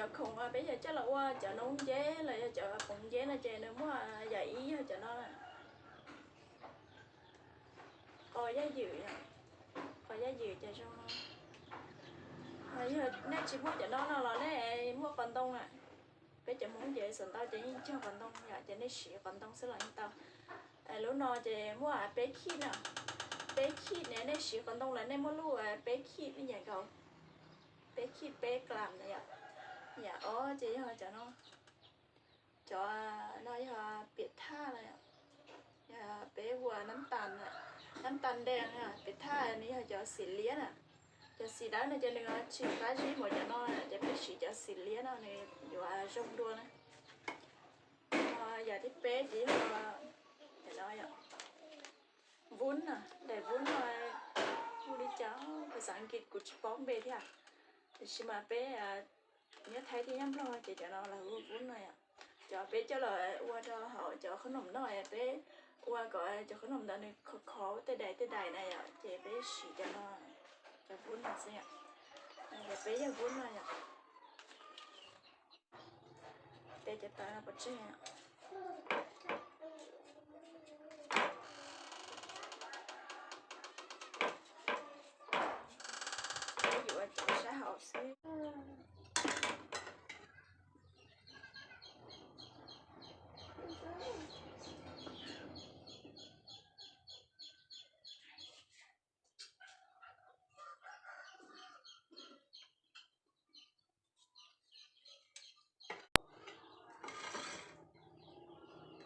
Khoom peb yog coj los ua cov noob nceb los yog cov poov nceb no ces nws muaj yam ib yog cov no, qos yaj ywm, qos yaj ywm ces zoo no. Yog nej tsis muaj cov no no los nej muaj qos ntoo na. Peb cov Hmoob ces xav ntau ces yeej cog qos ntoo yom, ces nej siv qos ntoo xwb los yeej tau. Lub no ces muaj peb khij na, peb khij ne, nej siv qos ntoo los nej muaj lub peb khij, nej nyiam nkaus, peb khij peb klam na yom. Yam ob ces yog cov no, cov no yog piam thaj na, yog peb hu ua nab tas, nab tas ntees, piam thaj nws yog cov xim liab na. Cov xim dawb no ces nws tsis qab zib npaum cov no na, ces peb siv cov xim liab no nws yuav zoo dua na. Yam thib peb ces yog cov no, vub na, daim vub no hu li cas, phas xas Askiv kuv tsis paub npe thiab, tiam sis mas peb nyob Thaib thiab nyob Nplog ces cov no lawv hu vub no yom. Cov peb coj los ua rau hauv cov qhob noom noj, peb ua kom cov qhob noom ntawd nws khov khov tej daim tej daim na yom, ces peb siv cov no, cov vub no xwb yom. Cov peb yog vub no yom. Peb cov tawv no pov tseg. Peb yuav cov sab hauv xwb.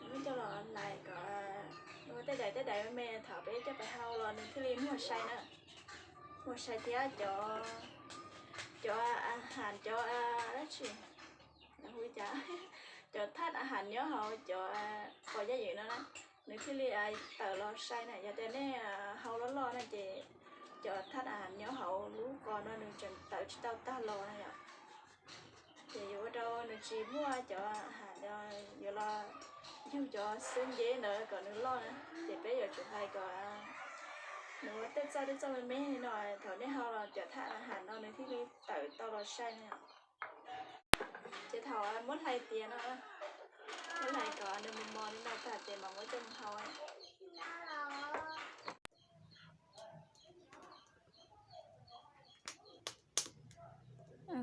Muab coj los lais kom ua tej daim tej daim me me, thaum peb coj pais hau los nws thiaj li muag sai na. Muag sai thiab cov, cov has cov dab tsi, hu li cas, cov thaj has nyob hauv cov qos yaj ywm no na, nws thiaj li tawm los sai na. Yog tias nej hau loj loj na ces cov thaj has nyob hauv lub qos no nws tseem tawm tsis tau tag los na yom. Ces yuav ua rau nws tsis muaj cov has, yuav los yug cov xwb nceb ntawd kom nws loj na. Ces peb yuav tsum hais kom nws ua tej txoj tej txoj me me no, thaum nej hau los cov thaj has no nws thiaj li tawm tau los sai na. Ces thaum muab hlais tiav no, muab hlais kom nws mos mos li no tag ces mam muab coj mus hau.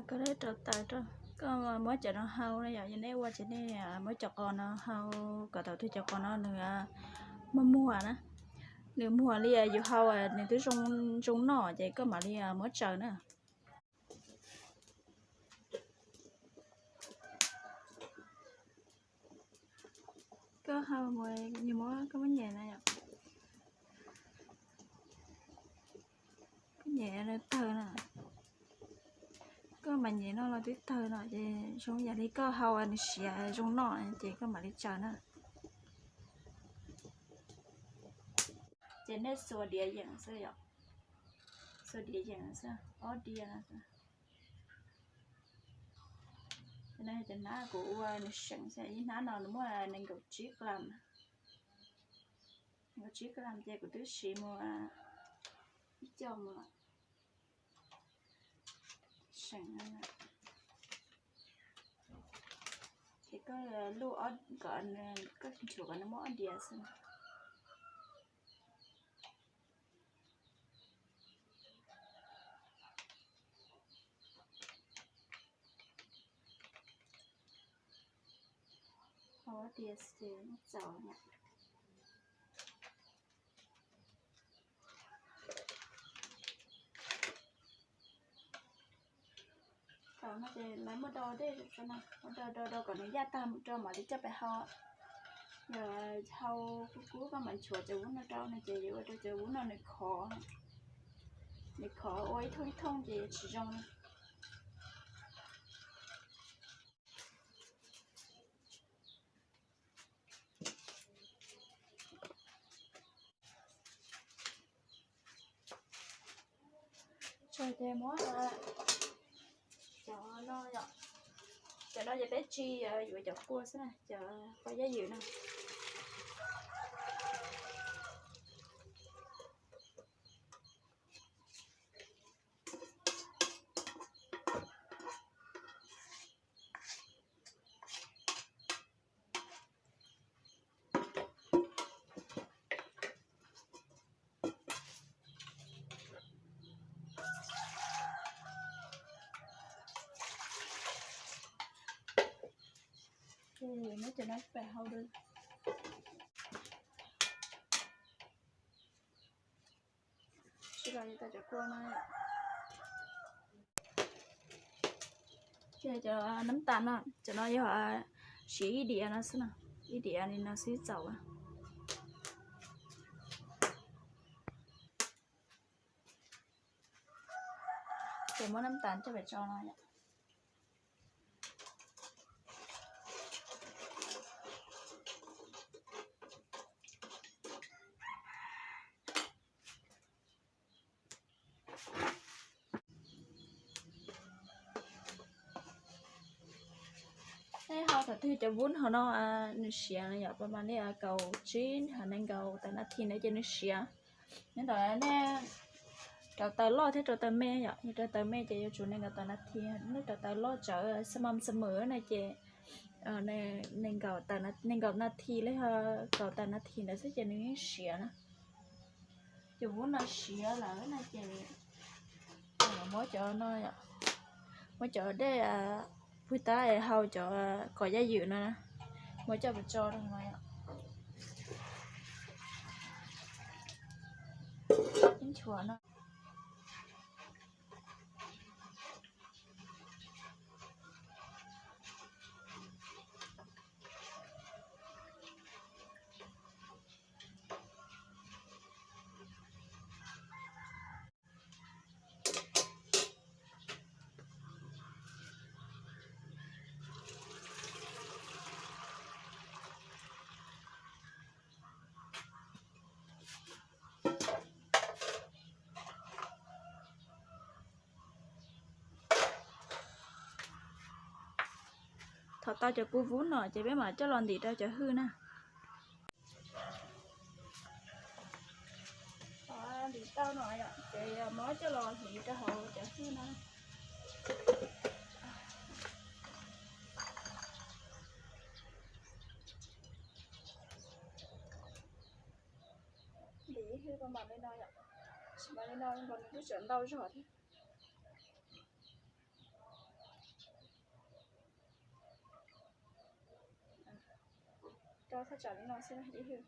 Koj rau taws rau, koj muab cov no hau na yom, yog nej ua ces nej muab cov qos no hau kom thaum twg cov qos no nws muag muag na, nws muag li yus hau nws twb zoo noj ces koj mam li muab tsaws na. Koj hau, koj muab nyem na yom. Koj nyem tawg na. Koj mam nyem no los twb tawg no ces zoo yam li koj hau nws siav zoo noj ces koj mam li tsaws na. Ces nej xuas diav yeem xwb yom. Xuas diav yeem xwb, ob diav no xwb. Cov no yog cov hnab kuv ua nws seem xwb, ib hnab no nws muaj nees nkaum tsib gram. Nees nkaum tsib gram ces kuv twb siv mus ib co mus lawm. Seem no. Ces koj luj kom, koj nchuav kom nws muaj ob diav xwb. Hau ob diav ces txaus na. Tau no ces lawv muab do dej, muab do do do kom nws yaj tag rau mam li coj pais hau. Yog hau kub kub koj mam nchuav cov vub no rau no ces yuav ua rau cov vub no nws khov, nws khov ua ib thooj ib thooj ces tsis zoo. Tso ces muab cov no, cov no ces peb tsis yuav cov kua xwb na, cov kua yaj ywm no. Cov no pem hau dua. Sib los tau cov kua no. Cov nab tas no, cov no yog siav ib diav no xwb no, ib diav li no xwb txaus. Ces muab nab tas coj pem tso no. Neb ho thaum twg cov vub hauv no nws siav yom, pas mas li kaum tsib ho nees nkaum tawm nas this na ces nws siav. Nyob ntawm nej rau taws loj thiab rau taws me yom, yog rau taws me ces yuav tsum nees nkaum tawm nas this, nej rau taws loj tsawv xa mam xa mws na ces nees nkaum nas this li ho kaum tawm nas this ntawd xwb ces nws yeej siav na. Cov vub no siav lawm na ces muab cov no, muab cov dej pug tab hau cov kom yaj ywm no, muab coj mus tso rau no. Nchuav no. Thaum tau cov kua vub no ces peb mam coj los ntim rau cov hwj na. Ntim tau no ces muab coj los hliv rau hauv cov hwj no. Ntim ib hwj pas mam li no yom, tsis mam li no nkaus nws twb tseem ntau zog thiab. Rau thaj tsam li no xwb ib hwj.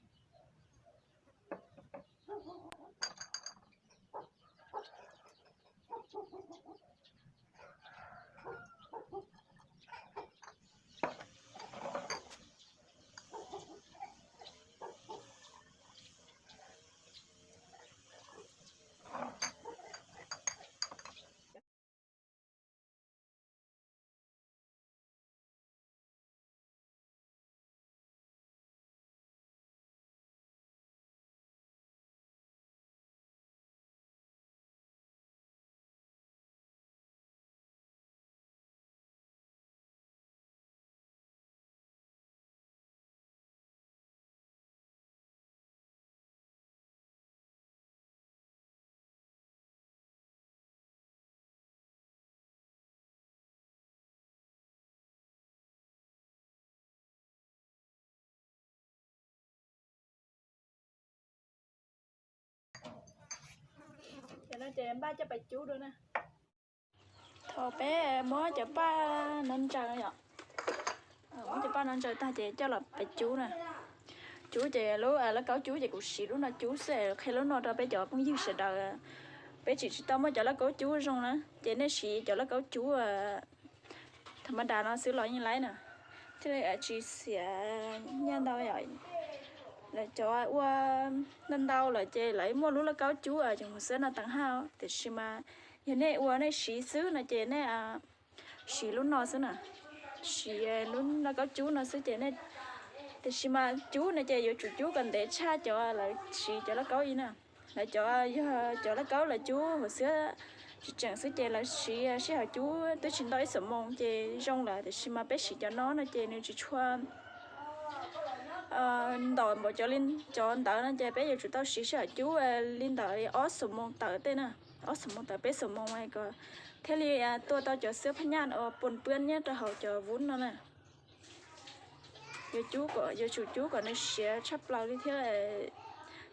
Ces no ces npaj coj pais cub dua na. Thaum peb muab cov paj no ntsaws yom, muab cov paj no ntsaws tag ces coj los pais cub na. Cub ces lub lauj kaub cub ces kuv siv lub no cub xwb, qhia lub no rau peb cov phooj ywg sawv daws. Peb tseem tsis tau muaj cov lauj kaub cub zoo na, ces nej siv cov lauj kaub cub tha ma da no xwb los yeej laib na, thiaj li tsis xiam nyiaj ntau yom. Lawv cov ua ntau ntau lawm ces lawv muaj lub lauj kaub cub ces mus xwb no teev haj, tiam sis mas yog nej ua nej siv xwb no ces nej siv lub no xwb na, siv lub lauj kaub cub no xwb ces nej, tiam sis mas cub no ces yuav tsum cub kom ntev tshaj cov lawv siv cov lauj kaub ib na. Lawv cov yog cov lauj kaub lawv cub hauv xwb, tsis tseem xwb ces lawv siv sij hawm cub twb tsis ntau ib xuab moos ces zoo lawm, tiam sis mas peb siv cov no no ces nws tsis tshua ntau npaum cov ntawd no ces peb yuav tsum tau siv sij hawm cub li ntawm li ob xuab moos tawm tej na, ob xuab moos tawm peb xuab moos ko thiaj li tua tau cov xwb phab nyaj uas pos pwab nyob rau hauv cov vub no na. Yuav cub kom, yuav tsum cub kom nws siav tshaj plaws li thiab.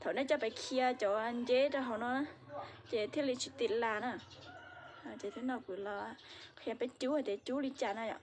Thaum nej coj pais khi cov nceb rau hauv no ces thiaj li tsis tim las na. Ces hnub no kuv los qhia peb cub hais tias cub li cas na yom.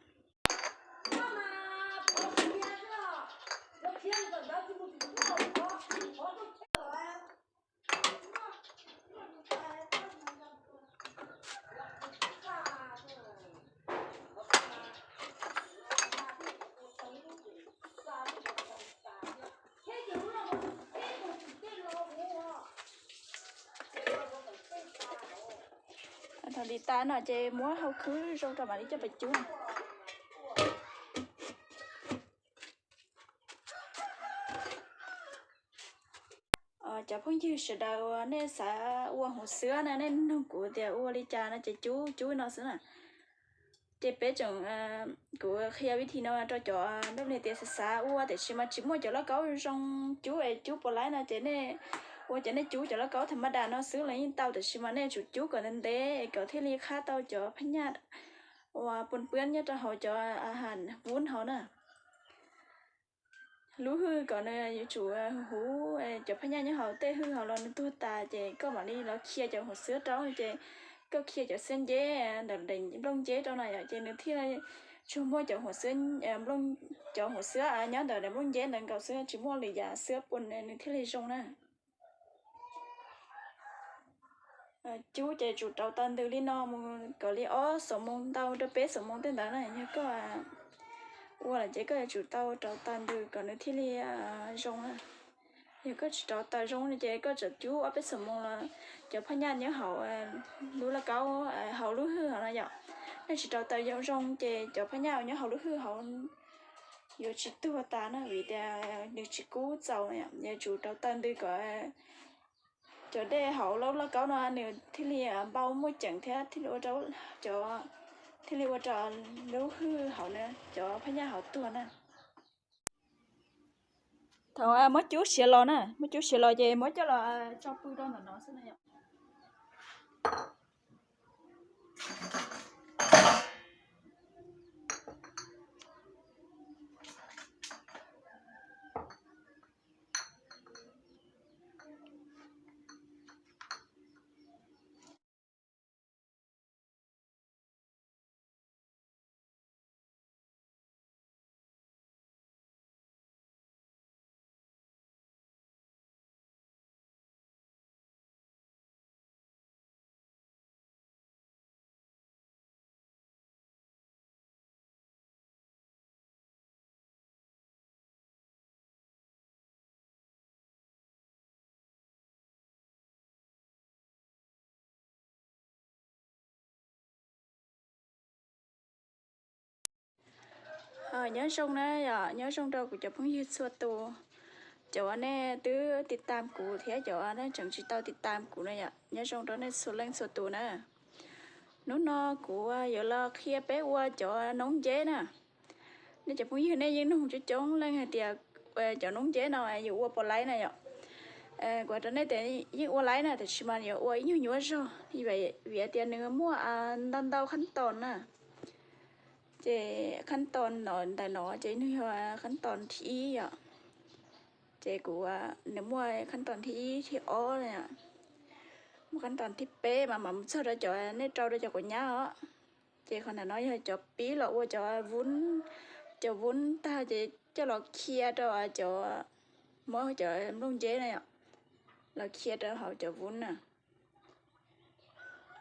Lis tas no ces muab hau khwb zoo rau mam li coj pais cub. Cov phooj ywg sawv daws uas nej xav ua hauv xwab na, nej nug kuv tias ua li cas no ces cub cub no xwb na. Ces peb tseem, kuv qhia vib thi no rau cov npaj li tias xav xav ua tiam sis mas tsis muaj cov lauj kaub zoo cub es cub puas laib no ces nej ua cov nej cub cov lauj kaub tham ma das no xwb los yeej tau, tiam sis mas nej tsum cub kom ntev ntev es kom thiaj li qhab tau cov phab nyaj uas pua pwab nyob rau hauv cov vub hauv na. Lub hwj kom nws yuav tsum huv, cov phab nyaj nyob hauv tej hwj hauv los nws tuag tas ces koj mam li los khia cov hauv xwab rau ces koj khia cov xwab nceb ntawm daim nplooj nceb rau no yom ces nws thiaj tsuas muaj cov hauv xwab, cov hauv xwab nyob ntawm daim nplooj nceb ntawd nkaus xwb, tsis muaj lwm yam xwab pua nws thiaj li zoo na. Cub ces tsum rauv taws ntws li no mus kom li ob xuab moos ntau rau peb xuab moos tej ntawd na. Yog koj ua lawm ces koj yuav tsum tau rauv taws ntws kom nws thiaj li zoo na. Yog koj tsis rauv taws zoo ces koj tseem cub ob peb xuab moos los cov phab nyaj nyob hauv lub lauj kaub, hauv lub hwj hauv no yom, nej tsis rauv taws zoo zoo ces cov phab nyaj uas nyob hauv lub hwj hauv yuav tsis tuag tas na vim tias nws tsis kub txaus. Yuav tsum rauv taws ntws kom cov dej hauv lub lauj kaub no nws thiaj li npau muaj ceem thiab thiaj li ua rau cov, thiaj li ua rau lub hwj hauv na cov phab nyaj hauv tuag na. Thaum muab cub siav los na, muab cub siav los ces muab coj los tso pw rau ntawm no xwb na yom. Nyob zoo na yom, nyob zoo rau kuv cov phooj ywg txhua tus, cov uas nej twb tiv tam kuv thiab cov uas nej tseem tsis tau tiv tam kuv na yom, nyob zoo rau nej txhua leej txhua tus na. Hnub no kuv yuav los qhia peb ua cov noob nceb na. Nej cov phooj ywg nej yeej nug coob coob leej hais tias cov noob nceb no yuav ua puas laib na yom. Kuv hais rau nej tias yeej ua laib na, tiam sis mas yuav ua ib nyuag nyuaj zog vim tias nws muaj ntau ntau khab tos na. Ces khab tos no ntawm no ces nws yog khab tos thib ib yom. Ces kuv, nws muaj khab tos thib ib thib ob, muaj khab tos thib peb mas mam mus txog rau cov nej rau rau cov quav nyab os. Ces qhov ntawm no yog cov pib los ua cov vub, cov vub tag ces coj los khia rau cov, muab cov nplooj nceb na yom, los khia rau hauv cov vub na.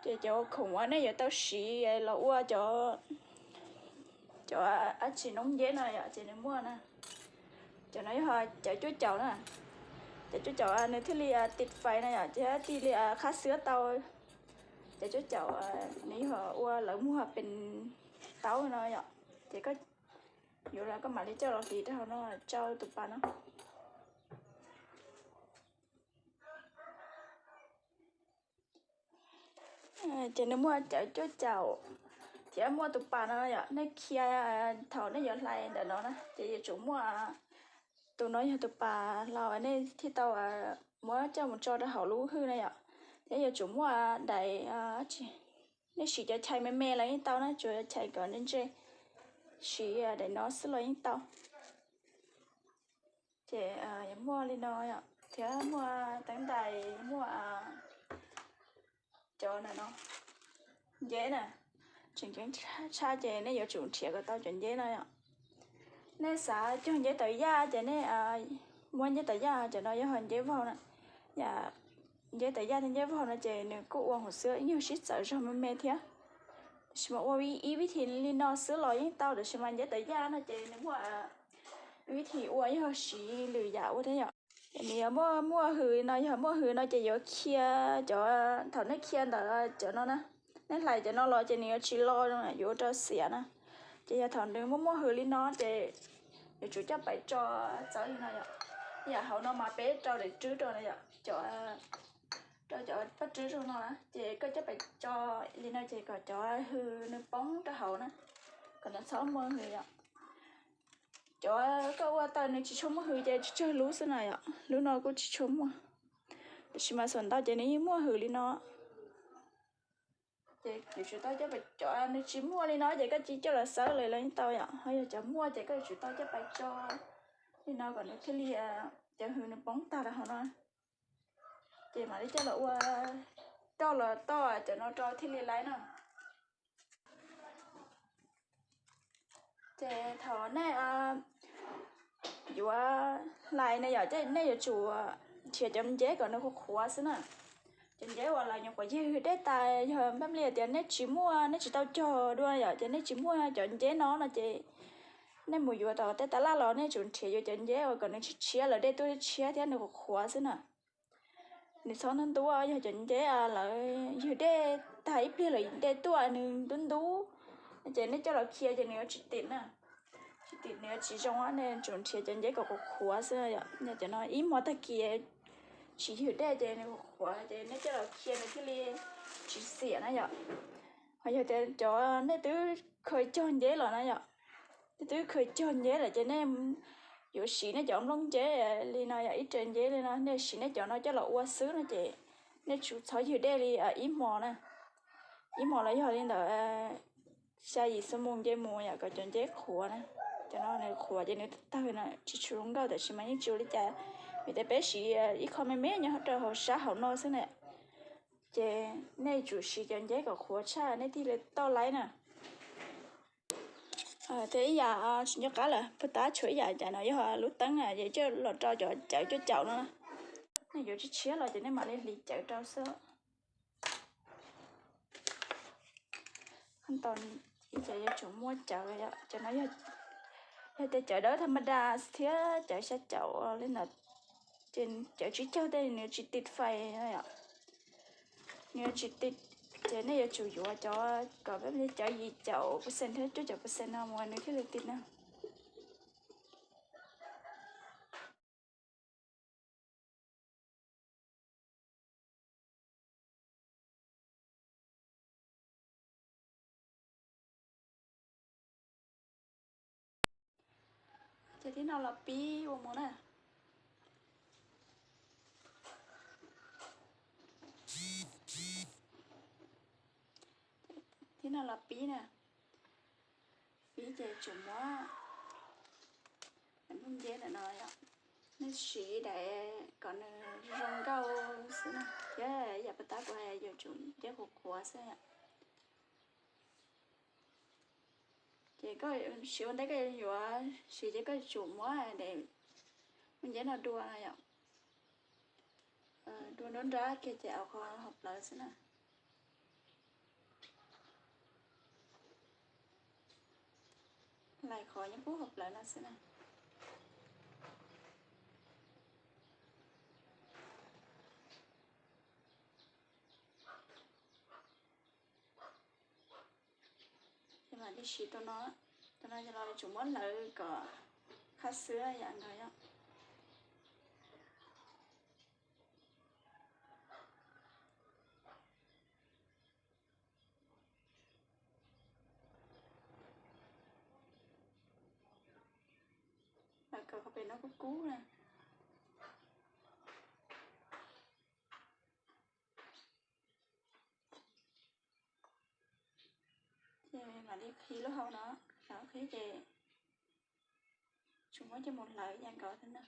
Ces cov khoom uas nej yuav tau siv los ua cov, cov dab tsi noob nceb no yom, ces nws muaj na. Cov no yog cov cuab caum na. Cov cuab caum nws thiaj li tiv fais no yom, ces thiaj li qhab xwab tau. Cov cuab caum nws yog ua lawv muag pes taub no yom, ces koj yuav los koj mam li coj los hliv rau hauv no rau tus pas no. Ces nws muaj cov cuab caum thiab muaj tus pas no yom, nej khia thaum nej yuav hlais ntawm no na ces yuav tsum muaj, tus no yog tus pas hlau nej thiaj tau muab coj mus tso rau hauv lub hwj na yom. Thiab yuav tsum muaj daim, nej siv cov chais me me los yeej tau na, tsuas chais kom ntse ntse, siv daim no xwb los yeej tau. Ces yuav muaj li no thiab muaj teeb ntais, muaj cov ntawm no, nceb na. Tseem ceeb tshaj ces nej yuav tsum nrhiav kom tau cov nceb no yom. Nej xav cog nceb tawv yaj ces nej muab nceb tawv yaj, cov no yog nceb vaug na. Nceb tawv yaj thiab nceb vaug no ces nws kuj ua hauv xwab ib nyuag sib txawv zog me me thiab. Tab sis mas ua ib vib thi li no xwb los yeej tau, tab sis mas nceb tawv yaj no ces nws muaj vib thi ua yog siv lwm yam ua thiab yom. Nws yog muaj, muaj hws no, yog muaj hws no ces yuav khia cov, thaum nej khia ntawm cov no na, Nej hlais cov no los ces nws yuav tsis lo, yuav rau xiam na. Ces yog thaum nws muaj muaj hws li no ces yuav tsum coj pais tso txawv li no yom. Yam hauv no mas peb rau daim rwb rau no yom, cov, rau cov paj rwb rau no na, ces koj coj pais tso li no ces kom cov hws nws poob rau hauv na, kom nws txhob muaj hws yom. Cov koj ua tau nws tsis tshua muaj hws ces tsawg tsawg lub xwb na yom, lub no kuj tsis tshua muaj, tab sis mas xuam ntau ces nws yeej muaj hws li no. Ces yuav tsum tau coj pais, cov nws tsis muaj li no ces koj cia coj los xawb lawm los yeej tau yom, ho yog cov muaj ces koj yuav tsum tau coj pais tso li no kom nws thiaj li, cov hws nws poob tag rau hauv no. Ces mam li coj los ua, coj los toj cov no rau thiaj li laiv na. Ces thaum nej yuav hlais na yom, ces nej yuav tsum nrhiav cov nceb kom nws qhuav qhuav xwb na. Cov nceb uas lawv nyuam qhuav yig dej tas, yog npaj li tias nej tsis muaj, nej tsis tau cog dua yom, ces nej tsis muaj cov nceb no no ces nej mus yuav tom tej tas laj los nej tsum nrhiav yuav cov nceb uas kom nws tshiab tshiab, lawv dej tuaj tshiab thiab nws qhuav qhuav xwb na. Nws txhob ntub ntub, yog cov nceb lawv ywg dej tag ib pliag lawm dej tuaj nws ntub ntub, ces nej coj los khi ces nws yuav tsis tim na. Tsis tim, nws yuav tsis zoo, nej tsum nrhiav cov nceb kom qhuav qhuav xwb yom. Cov no ib hmo tag kis tsis ywg dej ces nws qhuav qhuav ces nej coj los khi nws thiaj li tsis xiam na yom. Ho yog tias cov nej twb khaws cog nceb los na yom, nej twb khaws cog nceb lawm ces nej yuav siv nej cov nplooj nceb li no yom, ib re nceb li no, nej siv nej cov no coj los ua xwb no ces nej tsum txhob ywg dej li ib hmo na. Ib hmo los yog li ntawd xya yim xuab moos nce mus yom, kom cov nceb qhuav na. Cov no nws qhuav ces nws tawg na, tsis tshua zoo nkauj, tab sis mas yeej tsis ua li cas, vim tias peb siv ib qho me me nyob rau hauv sab hauv no xwb na. Ces nej tsum siv cov nceb kom qhuav tshaj nej thiaj li tau laiv na. Thiab ib yam tsis nco qab lawm, puag ta tshuav ib yam, cov no yog lub teeb na, ces coj los rau cov cawv cuaj caum no na. Nej yuav tshiab tshiab los ces nej mam li hliv cawv rau xwb. Ib co yuav tsum muaj cawv, cov no yog tias cawv dawb tha ma da thiab cawv xya caum li ntawd, ces cawv tsib caug tej nws tsis tiv fais, nws tsis tiv, ces nej yuav tsum yuav cov kom peb cawv yim caum percent thiab cuaj caum percent no mus nws thiaj li tiv na. Ces thib no los pib ua mus na. Thib no los pib na. Pib ces tsum muab nplooj nceb ntawm no, nej siv daim kom nws zoo nkauj xwb na, thiab yam puag ta kuv hais yuav tsum nceb qhuav qhuav xwb. Ces koj siv ua ntej koj yuav siv ces koj tsum muab daim nplooj nceb no dua no yom, dua nruab nrab kiag ces au qhov hauv plawv xwb na. Lais qhov nyob puag hauv plawv no xwb na. Ces mam li siv tus no, tus no los tsum muab hlawv kom qab xwb yam nkaus yom. Hlawv kom qhov pem no kub kub na. Ces mam li qhib lub hau no, hlawv qhib ces tsum muab coj mus hlawv yam nkaus thiab na.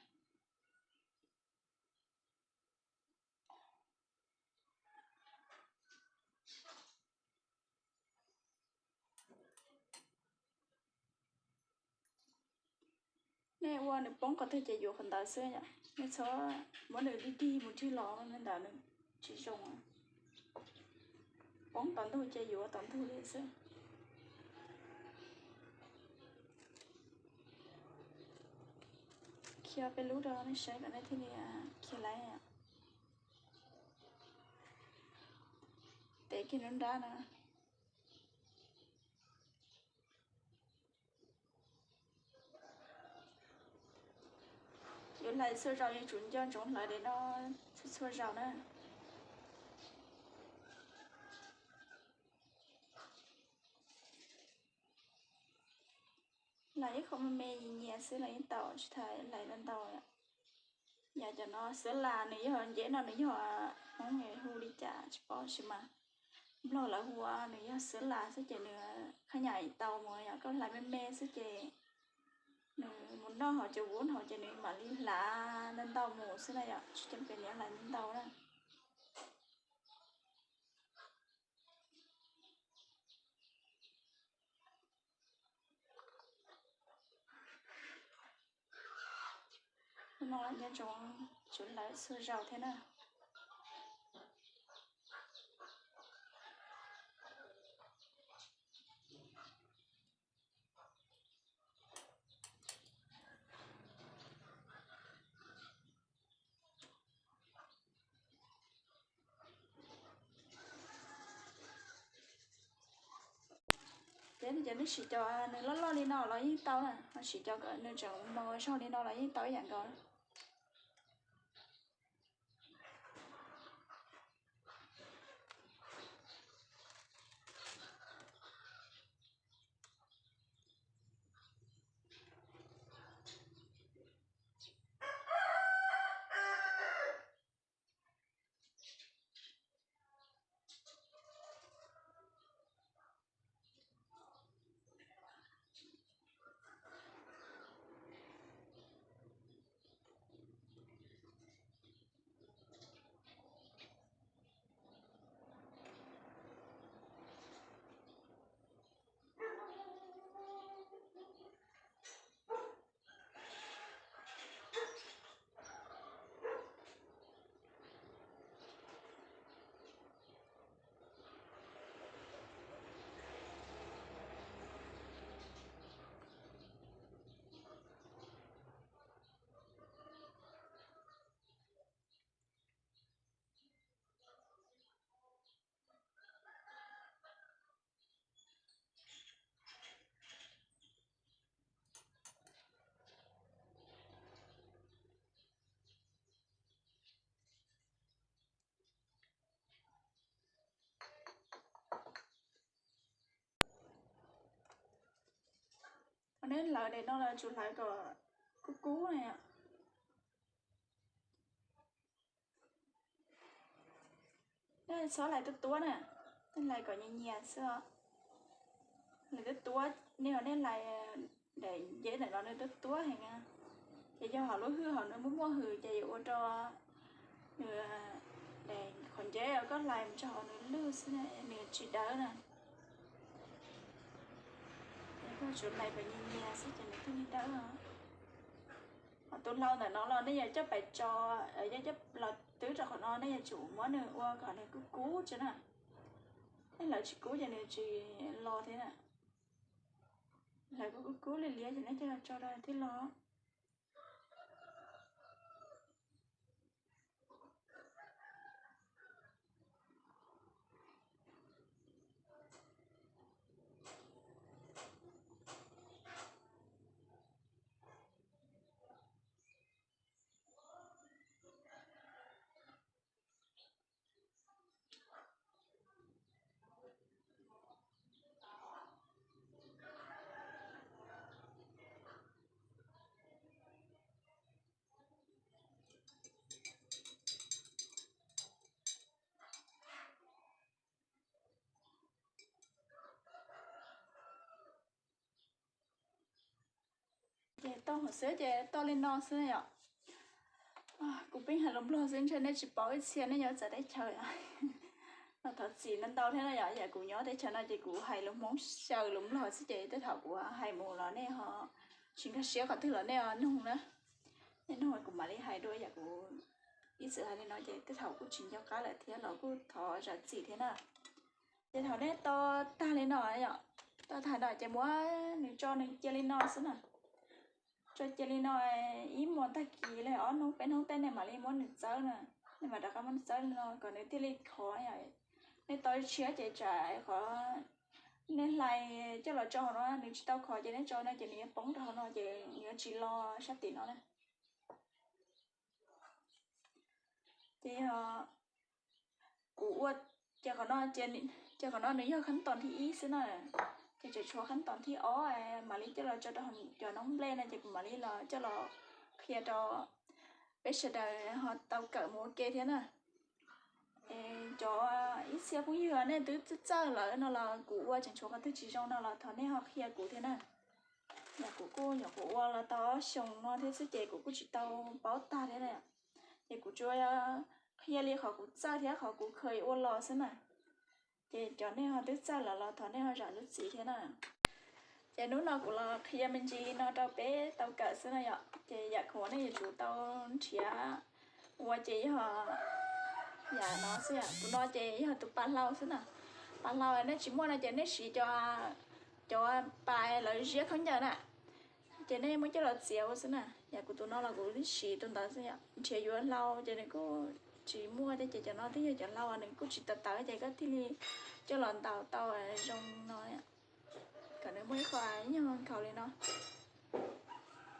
Nej ua nws poob qhov twg ces yuav qhov ntawd xwb yom. Nej txhob muab nws dig dig mus dig los li ntawd nws tsis zoo. Poob tom ntug ces yuav tom ntug li xwb. Khi peb lub rau nej saib kom nej thiaj li khi laiv. Tev kiag nruab nrab no. Hlais txhua zaus yeej tsum nco ntsoov hlais daim no txhua txhua zaus na. Hlais ib qho me me nyias nyias xwb los yeej tau, tsis tas hlais ntau ntau. Yam cov no xwb las nws yog nceb no nws yog Hmoob hu li cas tsis paub tab sis mas Nplog lawv hu nws yog xwb las xwb ces nws khab nyam tau mus yom, koj hlais me me xwb ces nws mus noj hauv cov vuv hauv ces nws mam li hlais ntau ntau mus xwb na yom, tsis cam pem li hlais ntau ntau na. Hnub no nco ntsoov tsum hlais txhua zaus thiab na. Ces no ces nej siv cov nws loj loj li no los yeej tau na, ho siv cov kom nws tseem mos zog li no los yeej tau ib yam nkaus. Neb hlais daim no los tsum hlais kom kub kub na. Nej txhob hlais tuab tuab na, nej hlais kom nyias nyias xwb os. Hlais tuab tuab, nej ho nej hlais daim nceb ntawm no nws tuab tuab heev na, ces yog hauv lub hwj hauv nws muaj muaj hws ces yuav ua rau nws, daim qhov nceb uas koj hlais mus txog hauv nws lwj xwb nws tsis dawb na. Koj tsum hlais kom nyias nyias xwb ces nws thiaj li dawb. Ho tus hlau ntawm no los nej yuav coj pais tso, yog coj los twb rau qhov no nej yuav tsum muab nws ua kom nws kub kub tso na. Nej hlais tsis kub ces nws tsis los thiab na. Hlais kub kub kub liab liab ces nej coj los tso rau thiaj los. Ces tau hauv xwb ces tau li no xwb yom. Kuv pheej hais lus Nplog xwb ntshe nej tsis paub ib txhia nej nyob txawv teb chaws. Los thov txim ntau ntau thiab no yom, yam kuv nyob teb chaws no ces kuv hais lus Hmoob xyaw lus Nplog xwb ces tej thaum kuv hais mus los nej ho tsis nkag siab qhov twg los nej ho nug na. Nej nug kuv mam li hais dua yam kuv ib txwm hais li no ces tej thaum kuj tsis nco qab lawm thiab los kuj thov zam txim thiab na. Ces thaum nej tau tag li no yom, tau tag no ces muab nws tso nws cia li no xwb na. Tso cia li no ib hmos tag kis li ob hnub peb hnub tej nej mam li muab nws txawb na. Nej mam rov qab muab nws txawb li no kom nws thiaj li khov. Nej tau tshiab ces tsam qhov nej hlais coj los tso hauv no nws tsis tau khov ces nej tso no ces nws yuav poob rau hauv no ces nws yuav tsis lo sab tim no na. Ces yog kuv ua, ces qhov no, ces qhov no nws yog khab toos thib ib xwb na. Ces tseem tshuav khab toos thib ob mam li coj los tso rau cov noob nplej no ces kuv mam li los coj los qhia rau peb sawv daws ho tau kawm mus ua ke thiab na. Cov ib txhia phooj ywg nej twb txawj lawm no los kuv ua tseem tshuav qhov twg tsis zoo no los thov nej ho qhia kuv thiab na. Yog kuv kuj nyuam qhuav ua los tau ob xyoos no thiab xwb ces kuv kuj tsis tau paub tag thiab na. Ces kuv tsuas qhia li qhov kuv txawj thiab qhov kuv kheev ua los xwb na. Ces cov nej ho twb txawj lawm los thov nej ho zam lub txim thiab na. Ces hnub no kuv los qhia me ntsis li no rau peb tau kawm xwb na yom. Ces yam kuv nej yuav tsum tau nrhiav ua ces yog yam no xwb. Tus no ces yog tus pas hlau xwb na. Pas hlau nej tsis muaj no ces nej siv cov pas lawv ziab khaub ncaws na. Ces nej muab coj los txiav ua xwb na. Yam kuv tus no los kuv siv tus ntawd xwb yom. Nrhiav yuav hlau ces nws kuj tsis muaj thiab ces cov no twb yog cov hlau nws kuj tsis tawv tawv ces koj thiaj li coj los ntaus tau zoo no. Kom nws muaj ib qho ib nyuag nkhaus li no.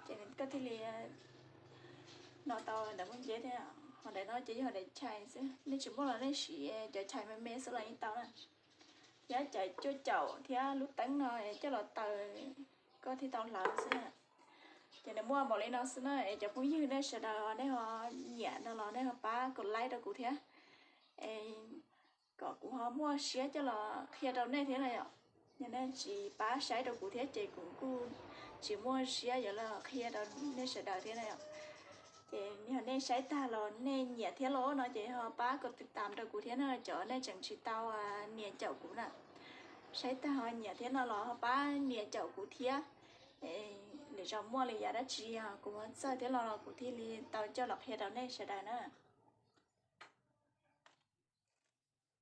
Ces koj thiaj li no tau ntawm muaj nceb thiab. Ho ntawm no ces yog daim chais xwb, nej tsis muaj los nej siv cov chais me me xwb los yeej tau na. Thiab cov cuaj caum thiab lub teeb no coj los taws koj thiaj tau hlawv xwb. Ces nws muaj npaum li no xwb na es cov phooj ywg nej sawv daws nej ho nyiam no los nej ho pab kom like rau kuv thiab. Es kom kuv ho muaj siab coj los qhia rau nej thiab na yom. Yog nej tsis pab saib rau kuv thiab ces kuv kuj tsis muaj siab yuav los qhia rau nej sawv daws thiab na yom. Ces yog nej saib tag los nej nyiam thiab los no ces ho pab kom tiv tam rau kuv thiab na cov nej tseem tsis tau nias caum kuv na. Saib tag ho nyiam thiab no los ho pab nias caum kuv thiab. Lwm zaus muaj li yam dab tsi kuv muaj txawj thiab los kuv thiaj li tau coj los qhia rau nej sawv daws na.